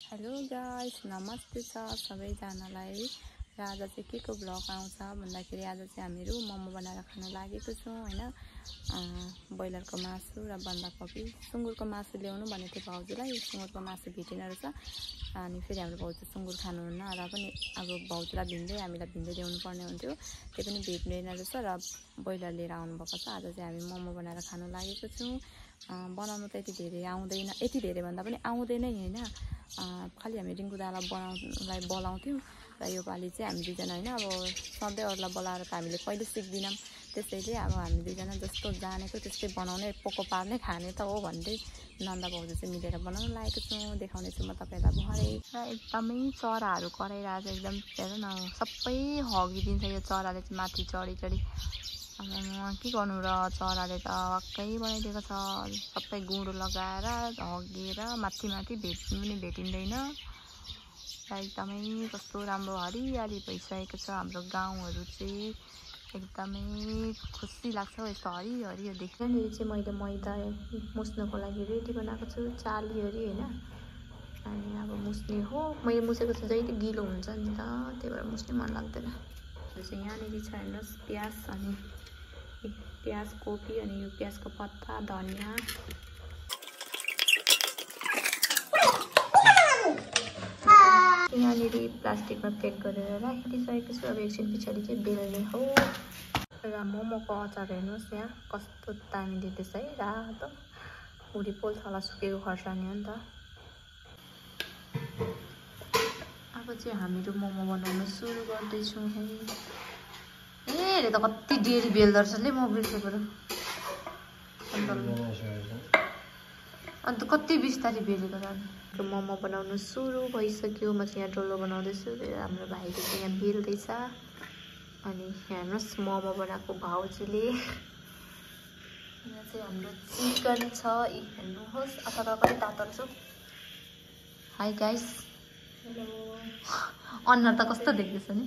Hello guys, नमस्ते छ सबैजनालाई। र आज चाहिँ के को ब्लग आउँछ भन्दाखेरि आज चाहिँ हामीहरू मोमो बनाएर खान लागेको छौँ हैन। ब्रोइलरको मासु र बन्दाकोपी, सुँगुरको मासु ल्याउनु भनेको थियो भाउजूलाई। सुँगुरको मासु भेटेन रहेछ अनि फेरि हाम्रो भाउजू सुँगुर खानुहुन्न र पनि अब भाउजूलाई भिन्दै हामीलाई भिन्दै ल्याउनु पर्ने हुन्थ्यो, त्यो पनि भेट्दैन रहेछ र ब्रोइलर लिएर आउनुभएको छ। आज चाहिँ हामी मोमो बनाएर खान लागेको छौँ। बनाउनु त यति धेरै आउँदैन, यति धेरै भन्दा पनि आउँदैनै हैन। खालि हामी रिङ्कु दालाई बनाउनलाई बोलाउँथ्यौँ र योपालि चाहिँ हामी दुईजना हैन, अब सधैँ अरूलाई बोलाएर त हामीले कहिले सिक्दैनौँ। त्यसैले अब हामी दुईजना जस्तो जानेको त्यस्तै बनाउने, पोको पार्ने, खाने त हो भन्दै नन्दा भाउजू चाहिँ मिलेर बनाउन लागेको छौँ। देखाउने छु म तपाईँलाई भरे। र एकदमै चराहरू कराइरहेछ, एकदम हेर न, सबै हगिदिन्छ यो चराले चाहिँ माथि चढी चढी। अब के गर्नु र, चराले त वाक्कै बनाइदिएको छ, सबै गुँडो लगाएर हगेर माथि माथि भेट्नु पनि भेटिँदैन। र एकदमै कस्तो राम्रो हरियाली भइसकेको छ हाम्रो गाउँहरू चाहिँ, एकदमै खुसी लाग्छ यस्तो हरिहरि देख्दा। यहाँनिर चाहिँ मैले मैदा मुस्नको लागि रेडी बनाएको छु, चालिहरि होइन। अनि अब मुस्ने हो, मैले मुसेको चाहिँ जहिले गिलो हुन्छ नि त, त्यही भएर मुस्ने मन लाग्दैन। यहाँनिर छ हेर्नुहोस्, प्याज अनि प्याज, कोपी अनि यो प्याजको पत्ता, धनियाँ। यहाँनिर प्लास्टिकमा प्याक गरेर राखिदिइसकेको छु। अब एकछिन पछाडि चाहिँ बेल्ने हो। र मोमोको अचार हेर्नुहोस् यहाँ कस्तो दामी देख्दैछ है, रातो उडी पोल्थला सुकेको खर्सानी हो नि त। अब चाहिँ हामीहरू मोमो बनाउन सुरु गर्दैछौँ है। हेरे त कति डेरी बेल्दो रहेछ नि म बिर्सेको। अन्त कति बिस्तारै बेलेको त। मोमो बनाउनु सुरु भइसक्यो। म चाहिँ यहाँ डल्लो बनाउँदैछु, हाम्रो भाइले चाहिँ यहाँ बेल्दैछ। अनि हेर्नुहोस् मोमो बनाएको भाउजूले। यहाँ चाहिँ हाम्रो चिकन छ, हेर्नुहोस् अचार पनि तातो रहेछ। High guys, hello. अनुहार त कस्तो देख्दैछ नि।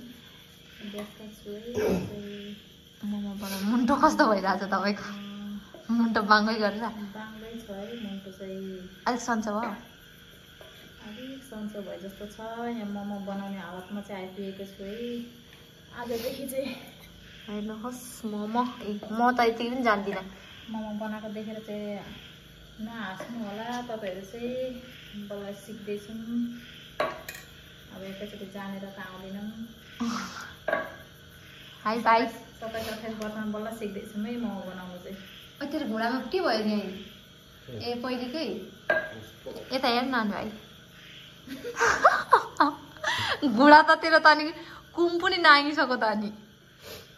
मोमो बनाउनु मुन्टो कस्तो भइरहेछ तपाईँको? मुन्टो बाङ्गै गरेर बाङ्गै छ है मुन्टो चाहिँ। अलिक सन्चो भयो, अलिक सन्चो भए जस्तो छ। यहाँ मोमो बनाउने हालतमा चाहिँ आइपुगेको छु है आजदेखि चाहिँ। हेर्नुहोस् मोमो, म त यति पनि जान्दिनँ। मोमो बनाएको देखेर चाहिँ नहाँस्नु होला तपाईँहरू चाहिँ, बल्ल सिक्दैछौँ। अब एकैचोटि जानेर त आउँदैनौँ। हाई भाइ, 27-28 वर्षमा बल्ल सिक्दैछौँ है मोमो बनाउनु चाहिँ। तेरो घुँडामा के भयो नि? ए पहिलेकै यता हेर न भाइ, घुँडा त तेरो त अनि कुम पनि नागिसक्यो त। अनि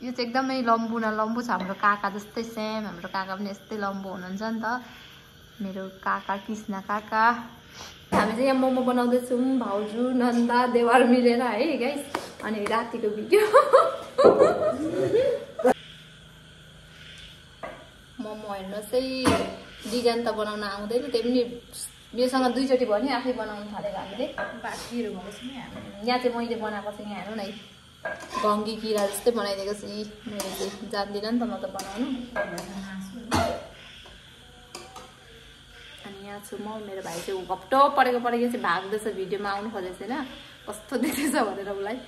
यो चाहिँ एकदमै लम्बु न लम्बु छ, हाम्रो काका जस्तै सेम। हाम्रो काका पनि यस्तै लम्बु हुनुहुन्छ नि त, मेरो काका कृष्ण काका। हामी चाहिँ यहाँ मोमो बनाउँदैछौँ, भाउजू नन्दा देवर मिलेर है गाइस। अनि रातिको भिडियो मोमो हेर्नुहोस् है, डिजाइन त बनाउन आउँदैन, त्यही पनि मेसँग दुईचोटि भयो नि आफै बनाउनु थालेको हामीले। बाँकीहरू भन्दैछ नि यहाँ चाहिँ मैले बनाएको चाहिँ यहाँ हेर्नु न, भङ्गी किरा जस्तै बनाइदिएको छु। मैले चाहिँ जान्दिनँ नि त म त बनाउनु। अनि यहाँ छु म, मेरो भाइ चाहिँ घप्टो परेको चाहिँ भाग्दैछ, भिडियोमा आउनु खोजेको छैन, कस्तो देख्दैछ भनेर उसलाई।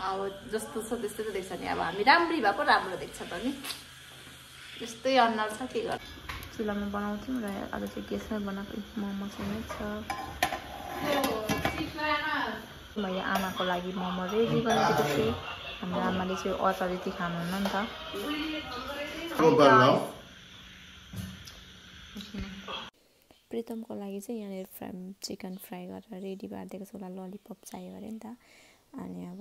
अब जस्तो छ त्यस्तै त देख्छ नि, अब हामी राम्री भए पो राम्रो देख्छ त नि, यस्तै अनुहार छ, के गर्छ। चुलामा बनाउँथ्यौँ र आज चाहिँ ग्यासमै बनाएको मोमो चाहिँ छ। मैले आमाको लागि मोमो रेडी गरिदिएको छु। हाम्रो आमाले चाहिँ अचार यति खानुहुन्न नि त। प्रितमको लागि चाहिँ यहाँनिर चिकन फ्राई गरेर रेडी पारिदिएको छु, उसलाई ललिपप चाहियो अरे नि त। अनि अब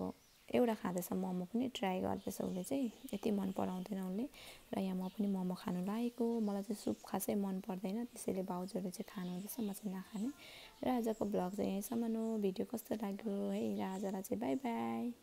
एउटा खाँदैछ मोमो पनि, ट्राई गर्दैछ उसले चाहिँ, यति मन पराउँदैन उसले। र यहाँ म पनि मोमो खानु लागेको। मलाई चाहिँ सुप खासै मन पर्दैन, त्यसैले भाउजूले चाहिँ खानुहुँदैछ, म चाहिँ नखाने। र आजको ब्लग चाहिँ यहीँसम्म हो। भिडियो कस्तो लाग्यो है, र आजलाई चाहिँ बाई बाई।